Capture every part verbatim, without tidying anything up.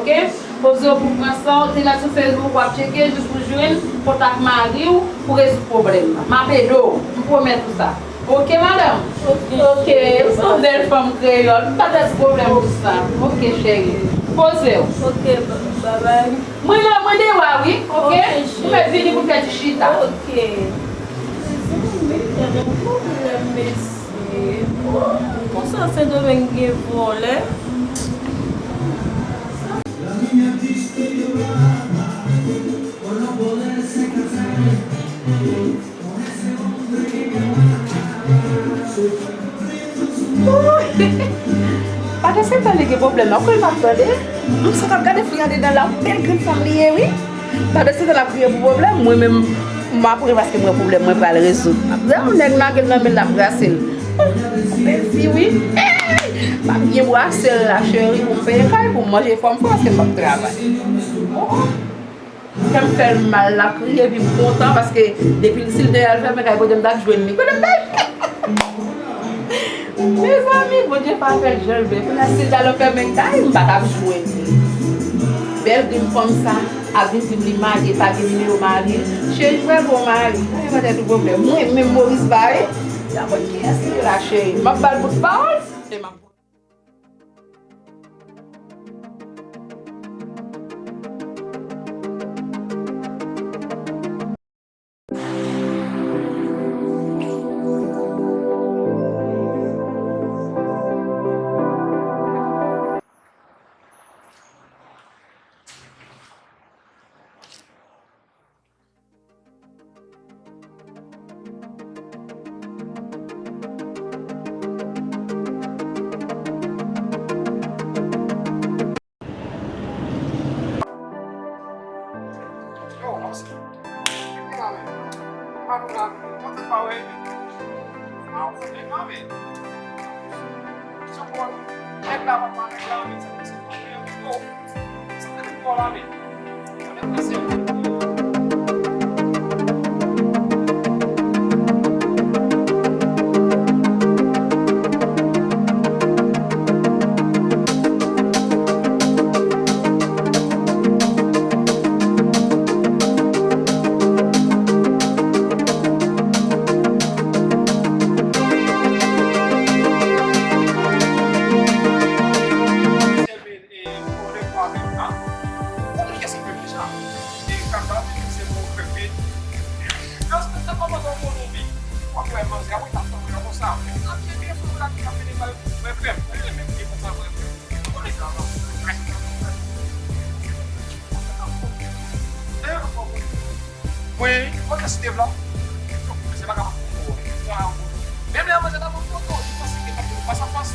Ok? Poze w pou pran san w, te la sou Facebook w ap tcheke jis pou jwenn kontak mari w pou rezoud pwoblèm nan. M ap ede w, m pwomèt ou sa. Ok, madanm? Ok. Ok, se yon bèl fanm kreyòl. M pa t ap pwoblèm pou sa. Ok, cheri. Poze w. Ok, ba- babay. Mwen la, mwen deyò a wi, ok? Ok, cheri. Ou mèt vini pou fè ti chita. Ok. Mezanmi, gen yon pwoblèm, mesye. Konsa Sendomeng gen vòlè. Pandan se tan li gen pwoblèm la, ou kwè l p ap tande? M santi ap gade fi andedan la, yon bèl grenn fanm li ye wi. Pandan se tan l ap kriye pou pwoblèm, mwen menm m ap ri paske m wè pwoblèm mwen pral rezoud. M ap di, "Oh, nèg lage l nan men l, l ap brase l." Yon bèl fi wi. Ey! M ap byen brase l la, cheri, pou m peye kay, pou m manje, fò m fè paske m p ap travay. Oh, oh. Kè m fè l mal, l ap kriye, epi m kontan, paske depi l, si l te al fèmen kay kote m t ap jwenn li. Kote m t ap Mezanmi, Bondye pa fè l jan l vle. Kounye a, si l t al nan fèmen kay, m pa t ap jwenn li. Bèl grenn fanm sa ap vin di m li marye, pa gen nimewo mari l. Cheri, m wè bon mari. Mwen, mwen, tèt ou pwoblèm. Mwen menm, Moris Bay. N a konn kiyès li ye la, cheri. M ap ba l bout pawòl. E m ap Yo, ap se. Epi la, men. Mwen pa konn la, mwen pa wè, men. A, ou konnen, non, men. Jean Paul, nèg la, papa, nèg la, men, sa, se, se, yo. Sa te vin fò la, men. Konnen mwen se Konnen kiyès ki fè deja. E kaka, se pou fè fè. Nan, nan kòmandan w konnen, w ap wè manzè a, wi, t ap tankou yon konsa. Nan byen, byen, sou la ki ap vini, mwen, mwen, frè m. Mwen renmen byen konsa, frè m. Ou konnen sa, non? Dayè, ankò, mwen, Mwen, mwen ka site vla. Mesye pa ka pa foto. Menm lè manzè ta pran foto, li panse ke n ap fè fas a fas.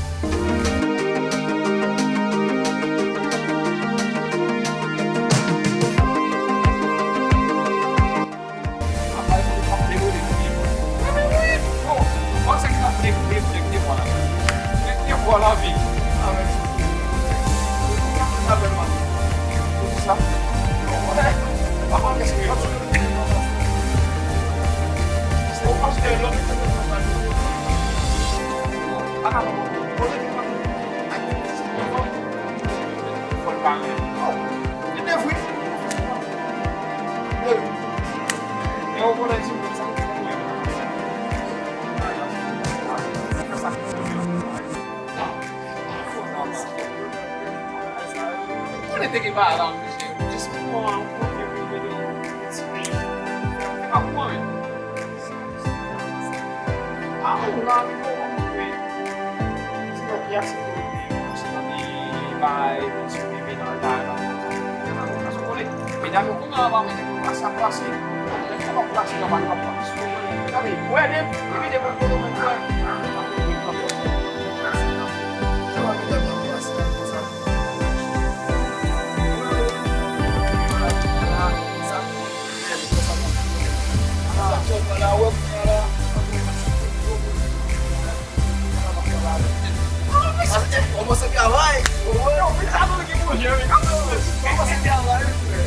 Ap bay moun k ap devole fi. Wi, wi, wi. Bon, bon, se ki t ap devole, devole, devole la. Devole la, vi. A, mèsi. Sa bèl maten. Pou sa. Bon, bon, pa pran kèsyon yo. Konnen te gen bagay la, mesye. Jis pou mwen, mwen te vin mete yon ti peyi. Te pa pou mwen menm. A, ou la, ou la, ou la. Ti nèg ki aksepte w, se nan peyi, bay, ti bebe nan kay la. Paske konnen, medam yo kounye a pa mete pou pase ap pase. Nèg yo pa pase nan pa pase. Gade, wè de, epi de pou kote mwen kwè. Kòmanse travay. Kòmanse travay, frè.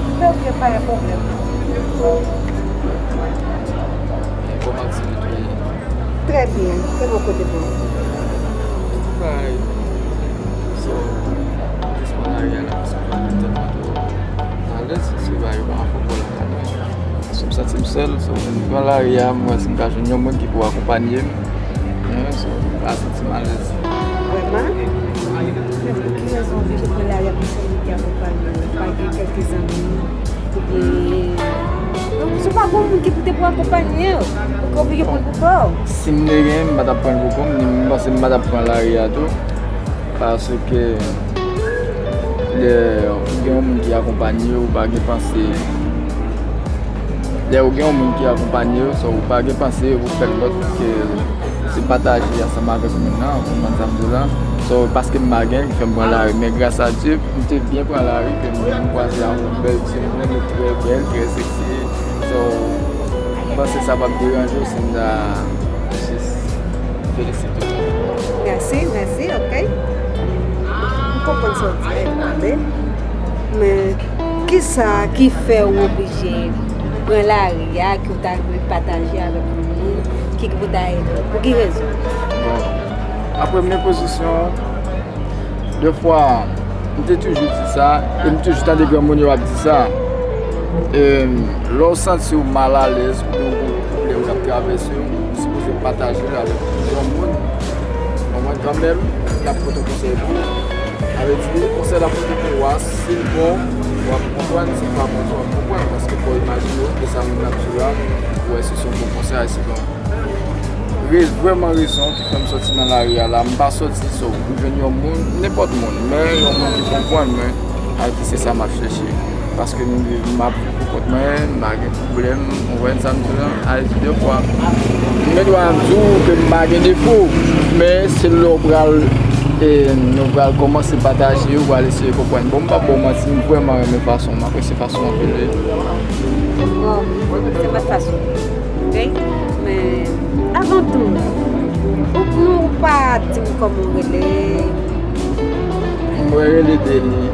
okipe oubyen pa gen pwoblèm. Kòman ti li ye? Trè byen, se bò kote pou ou. Tout bagay. So, jis pran lari a la, paske m pa gen tèt mwen twò alèz, se bagay yo pa fè kò lakay mwen. Paske m santi m sèl, so, m pran lari a, m wè si m ka jwenn yon moun ki pou akonpanye m. Hein, so, m pa santi m alèz. Vrèman? Men pou ki rezon w oblije pran lari a pou se moun ki akonpanye w? Pa gen kèk zanmi? Oubyen, donk, si w pa gen yon moun ki pou te pou akonpanye w, ou ka oblije pran l pou kò w. Si m te gen, m pa t ap pran l pou kò m, ni m panse m pa t ap pran lari a tou. Paske lè ou gen yon moun ki akonpanye w, ou pa gen panse. Lè ou gen yon moun ki akonpanye w, so ou pa gen panse pou fè lòt ke se pataje ansanm avèk moun nan, ou konprann sa m di w la? So, paske m pa gen, ki fè m pran lari. Men gras a Dye, m te byen pran lari, ke m kwaze ak yon bèl timoun, li trè bèl, trè seksi. So, m panse sa p ap deranje w si m ta jis felisite w. Mèsi, mèsi, ok. M konprann sa w di a, e tande. Men, kisa ki fè w oblije pran lari a, ke w ta dwe pataje avèk yon moun ki, ki pou ta ede w? Pou ki rezon? Bon, apre men pozisyon, defwa, m te toujou di sa, e m toujou tande granmoun yo ap di sa. E, lè w santi w malalèz, oubyen w gen yon pwoblèm k ap travèse w, ou sipoze pataje l avèk yon moun. Mwen, kanmenm, l ap pote konsèy pou ou. Sa vle di, konsèy l ap pote pou ou a, si l bon, W ap konprann, se pa bon jan w ap konprann, paske fò w imajine w, de sa moun ap di la, ou wè se yon bon konsèy, se bon. Re-, vrèman rezon ki fè m sòti nan lari a la, m pa sòti, so, m jwenn yon moun, nenpòt moun, men yon moun ki konprann mwen, al di se sa m ap chèche. Paske m viv, m ap viv pou kont mwen, m pa gen pwoblèm, ou konprann sa m di w lan, al di de fwa. M gen dwa di w ke m pa gen defo, men se lè w pral, e, nou pral kòmanse pataje, ou pral eseye konprann. Bon, m p ap ba w manti, m vrèman renmen fason, m apresye fason anpil, wi. Bon, se pa fason. Ok? Men, avan tou, ou, ou pa di m kòman w rele? Mwen rele Denis.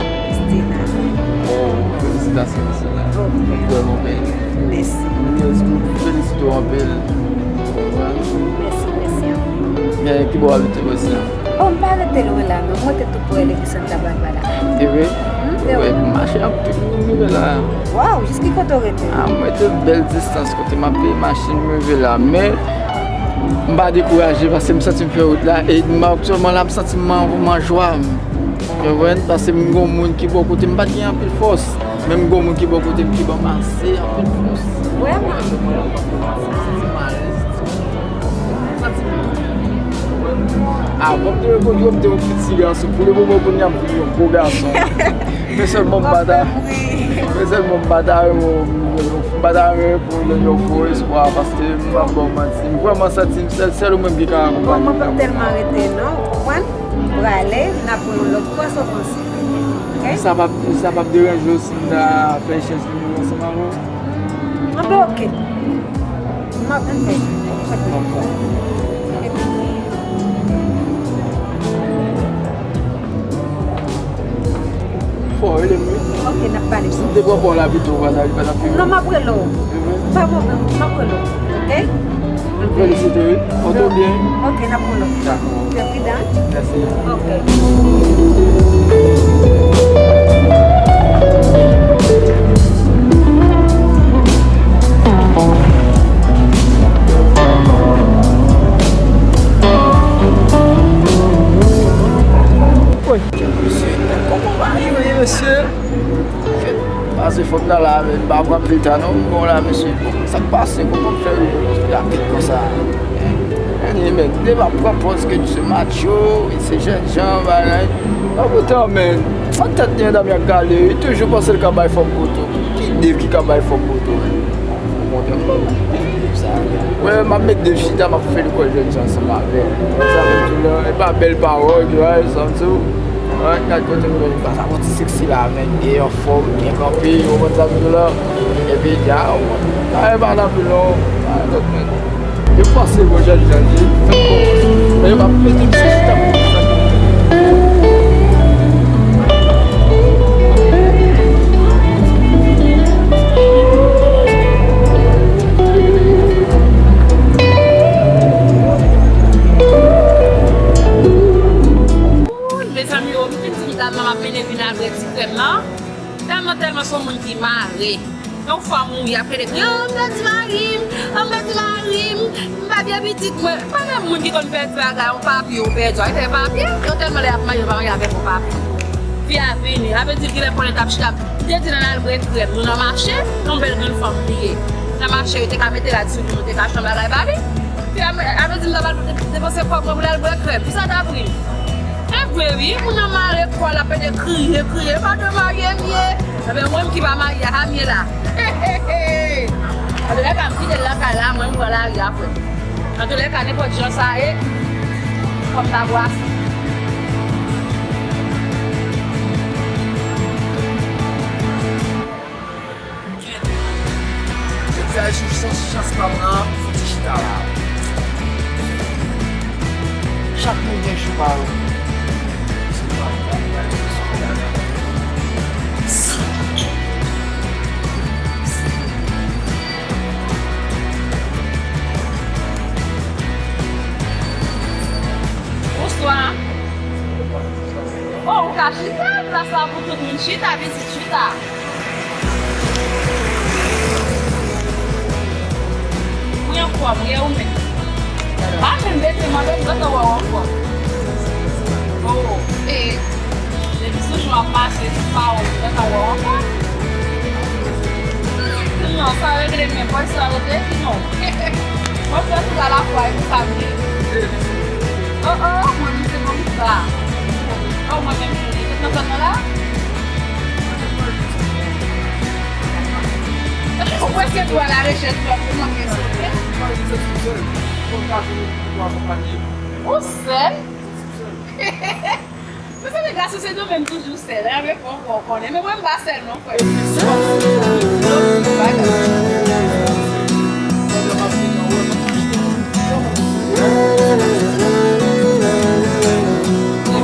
Christina. Oh, felisitasyon, Christina. Ok. Vrèman bèl. Mèsi. Mèsi, m felisite w anpil. Mèsi, mèsi anpil. Men, ki bò w abite, Christina? Oh, m pa rete lwen la, non. Mwen te tou prè legliz Santa Barbara. E vre? Hmm, e wi. Wi, m mache anpil pou m rive la. Waw, jis ki kote w rete? Ah, mwen rete bèl distans kote m ap peye machin, m rive la. Men, m pa dekouraje paske m santi m fè wout la. E m aktyèlman la, m santi m an, m an jwa. Ou konprann? Paske m gon moun ki bò kote m, m pa t gen anpil fòs. Men m gon moun ki bò kote m ki ban m ase anpil fòs. Vrèman? Santi m alèz. Santi m tou. Avan m te rekontre w, m te yon piti gason. Pou le moman, kounye a, m vin yon gwo gason. Men sèlman m pa ta, men sèlman m pa ta renmen, m pa ta renmen pou w jwenn yon fo espwa, paske m p ap ba w manti. M vrèman santi m sèl, sèl ou menm ki ka akonpanye m. Bon, mwen p ap tèlman rete, non. Ou konprann? M prale, n ap wè yon lòt fwa, sa w panse. Ok? Sa p ap, sa p ap deranje w si m ta fè echanj nimewo ansanm avè w? Anben, ok. M ap, ok. Epi, fò w rele m, wi. Ok, n ap pale. Si m te pran pa w la pito, ou pa ta, ou pa ta pi. Non, m ap rele w. Pa pwoblèm, m ap rele w. Ok? Felisite, wi. Pòte w byen. Ok, n ap pran lòt. Dakò. Fè pridan. Mèsi. Ok. Wi. Mesye, kòman w va rive, mesye? Pase fòm nan la, men m pa pran pita non, m bon la, mesye. Bon, sa k pase, kòman m fè rive rapid konsa? Anyen, men, m te pa pran pòz ke se macho, e se jènjan, bagay. Anpoutan, men, sa tèt Nèdamya kale, li toujou panse l ka bay fòm poto. Ki Dave ki ka bay fòm poto, men? Ou konprann? Wè, m ap met Dave chita, m ap fè l kwè jènjan ansanm avè l. Sa m di w la, e pa bèl pawòl, wi, sa m di w. Wè, gad kote m jwenn sa, sa yon ti seksi la, men, e anfòm, byen kanpe, ou konprann sa m di w la. Epi, dja, ou konprann, bagay pa nan pi lon, pa lòt, men. Yo pase bon jan jan li fè kòmanse. Men yo pa mete m sou stop. Ooh, mezanmi, yo, m fin di m ta m ap mennen vin al wè ti frè m nan. Tèlman, tèlman se yon moun ki mare. Yon fwa mouri ap rele kriye, "Oh, m pèdi mari m, oh, m pèdi mari m, m pa gen pitit mwen." Pa menm moun ki konn pèdi bagay, yon papye ou pèdi, ou fè papye, yo tèlman lè y ap marye, yo pa marye avèk yon papye. Fi a vini, sa vle di genlè konnen t ap chita. M te di l ann al wè frè m, nou nan mache, yon bèl grann fanm li ye. Nan mache, yo te ka mete rad sou li, yo te ka fè yon bagay ba li. Fi a, sa vle di m ta pral depanse kòb mwen pou l al wè frè m. Kisa ta pran? E vre wi, moun nan mare kò l ap pede kriye, kriye, "Patwon marye m ye." Ebyen, mwen menm ki pa marye a, sa m ye la. Antoulèka, m kite l lakay la, mwen, m pran lari a, frè m. Antoulèka, nenpòt jan sa ye, fò m ta bwase. Jodi a, jou chans, chans pa m nan, fouti chita la. Chak moun gen jou pa yo. Bonswa. Oh, ou ka chita, plas la pou tout moun chita, pitit chita. Mwen ankò, mwen ou menm. Pa menm bese mande m, gade wè w ankò. Oh, e, depi se Jou ap pase, se pa wè, mwen pa wè w ankò. Non, sa regle, men bòy sa regle ki non. Mwen pran tout alafwa, e pou sa m ye. Oh, oh, mwen, misye bon, m ba. Oh, mwen menm, mwen, mwen, mwen, mwen, mwen, mwen, Ou prèske tou a la rechèch, ou ap manke sote. Ou sèl? Mezanmi, gason se nou menm toujou sèl, hein, avèk mwen, ou konnen. Men mwen, m pa sèl non, frè. Se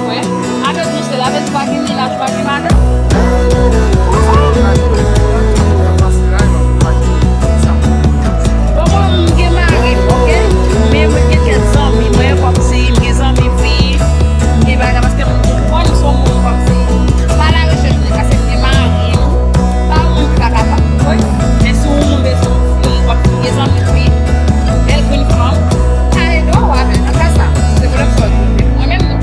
vre? Avèk nou sèl, avèk pa gen mennaj, pa gen madanm. Bon, mwen, m gen mari m, oke? Men mwen gen kèk zanmi mwen, kòmsi m gen zanmi fi, m gen bagay, paske m konn se yon moun kòmsi, pa la rechèch de ka, se m gen mari m, pa yon moun ki pa kapab, wi. Men si yon moun bezwen yon fi, kòmsi m gen zanmi fi, bèl grenn fanm, ka ede w avè l nan ka sa. Se pwoblèm sa w gen. Mwen menm non.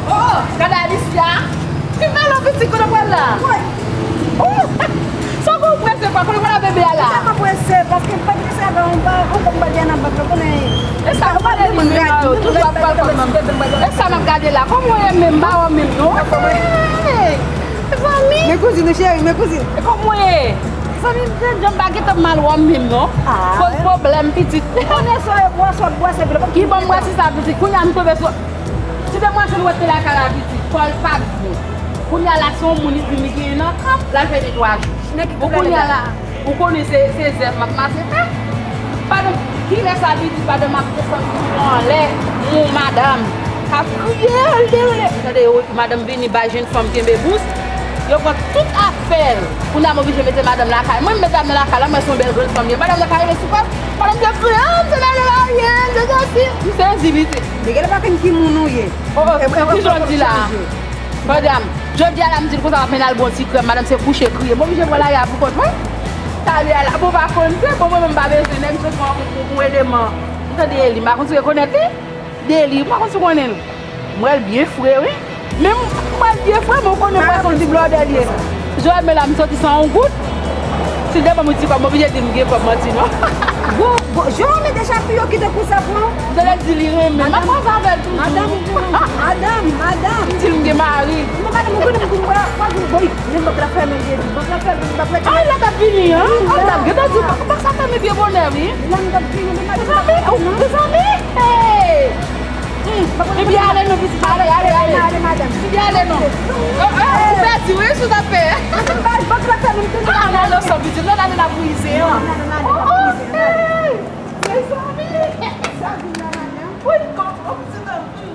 Oh, gade Alicia. Ti bèl pitit, kote w pral la? Oh, sa w prese kwa? Kote w pral bebe a la? Mwen tèlman prese, paske m pa prese avè w, m pa, ankò m pral gen nan bank la, konnen. E sa, nou pale li menm yo, toujou ap pale kòm manm. E sa m ap gade la? Kòman w ye menm? M pa wè w menm non. Mezanmi. Men kouzin ou cheri, men kouzin. E kòman w ye? Zanmi m, jan m pa gentan mal wè w menm non. Koz pwoblèm pitit. Konnen sa w bwè, sa w bwè, se vle. Ki ban m bwè si sa pitit. Kounye a m tonbe sou. Si te mwazel wè te lakay la pitit, kò l pa t bon. Kounye a la se yon moun li di li genyen nan kòb, l al fè netwayaj. Bon kounye a la, ou konnen se, se zèv m ap mache fè. Pandan, kilè sa pitit, pandan m ap desann anlè, yon madanm k ap kriye, l te rele. Tande, yo Madanm vini bay jenn fanm kenbe bous. Yo pran tout afè l. Kounye a m oblije mete madanm lakay mwen, m mete madanm lakay la, mwen se yon bèl grenn fanm ye. Madanm nan ka rele sou kò l. Madanm te kriye, "Ah, m se bèl marye, m se sesi." M sezi pitit. Men genlè pa konn ki moun ou ye. Oh, oh, ki jan w di la? Madanm, jodi a la m di l konsa, m ap mennen al bon ti krèm. Madanm se kouche kriye. M oblije pran lari a pou kont mwen. Talè a la, bon, pa konn se, bon, mwen menm m pa bezwen nèg, m sot pran yon kout pou, pou ede m. M tande Eli, m pa konn si w rekonèt li. Deli, m pa konn si w konnen l. M wè l byen fre, wi. Men m, m wè l byen fre, men w konnen m wè se yon ti blòdè l ye. Jòl men la, m soti san yon goud. Si l te ban m yon ti kòb, m oblije di m gen kòb, manti non. Bon, bon, Jòl men deja pou yo kite konsa pou ou. Deli di li renmen. M ap koze avè l toujou. Madanm, madanm, madanm. M di l m gen mari. Non, madanm, ou konnen m konn wè, wè, bon, men bank la fèmen jedi. Bank la fèmen, m p ap rete. Ah, lè t ap vini an? Oh, l t ap gentan di, bank sa fèmen byen bonè, wi. Mezanmi, oh, mezanmi, hey! Hmm. Epi ale non, pitit, ale, ale, ale. Ale, madanm. Epi ale non. Oh, oh, ou pèdi, wi, si w t ap fè. Ah, non, non, san pitit, non, ale la brize an. Oh, oh, hey! Mezanmi. Wi, kòm, kòm se nan vi.